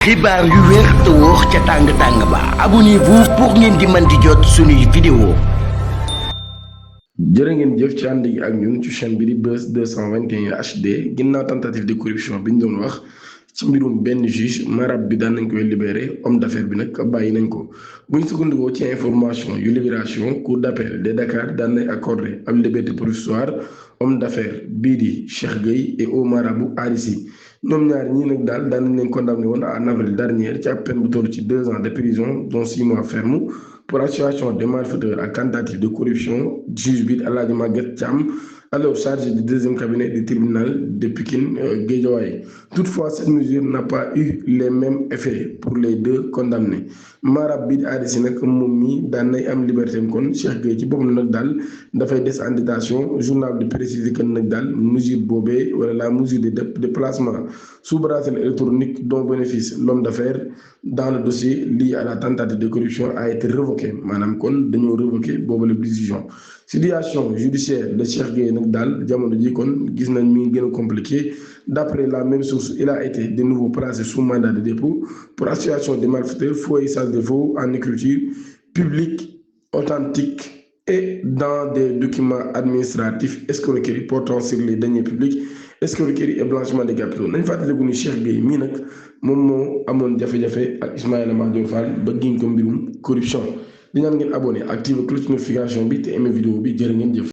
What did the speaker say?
xibaar yu wér te wóor ca tàng ba abonnez-vous pour ngeen di mën di jot suñuy vidéo. jërë ngeen jëf ci ànd gi ak ñun ci chaîne bi di Buzz 221 HD ginnaaw tentative de corruption bi ñu doon wax ci mbirum benn juge marab bi daan nañ koy libéré homme d'affaires bi nag bàyyi nañ ko bu ñu sukkandikoo ci information yu libération cour d'appel de Dakar daan nañ accordé ab liberté provisoire homme d'affaires bii di Cheikh Gueye et au marabout Ali Sy ñoom ñaar ñii nag daal daan nañ leen condamné woon en avril dernier ci ab peine bu toll ci 2 ans de prison dont 6 mois ferme pour association des malfaiteurs à tentative de corruption juge bi Alaaji Maguette Thiam alors chargé du deuxième cabinet du tribunal de Pikine Guédiawaye. Toutefois, cette mesure n'a pas eu les mêmes effets pour les deux condamnés marab bi Ali Sy nag moom mi daan nay am liberté kon Cheikh Gueye ci boppam nag daal dafay des en détention journal de préciser que nag daal mesure boobee wala la mesure de déplacement sous bracelet électronique dont bénéficie l'homme d'affaires dans le dossier lié à la tentative de corruption a été révoqué maanaam kon dañoo révoqué boobu la décision. Situation judiciaire de Cheikh Gueye nag daal jamono ji kon gis nañ mi ngi gën a compliqué d'après la même source il a été de nouveau placé sous mandat de dépôt pour association des malfaiteurs faux et usage de faux en écriture publique authentique et dans des documents administratifs escroquerie portant sur les deniers publics escroquerie et blanchiment des capitaux nañ fàttaliku ni Cheikh Gueye mii nag moom moo amoon jafe-jafe ak Ismaïla Madior Fall ba giñ ko mbirum corruption di ñaan ngeen abonné active cloche notification bi te aimé vidéo bi jërë ngeen jëf.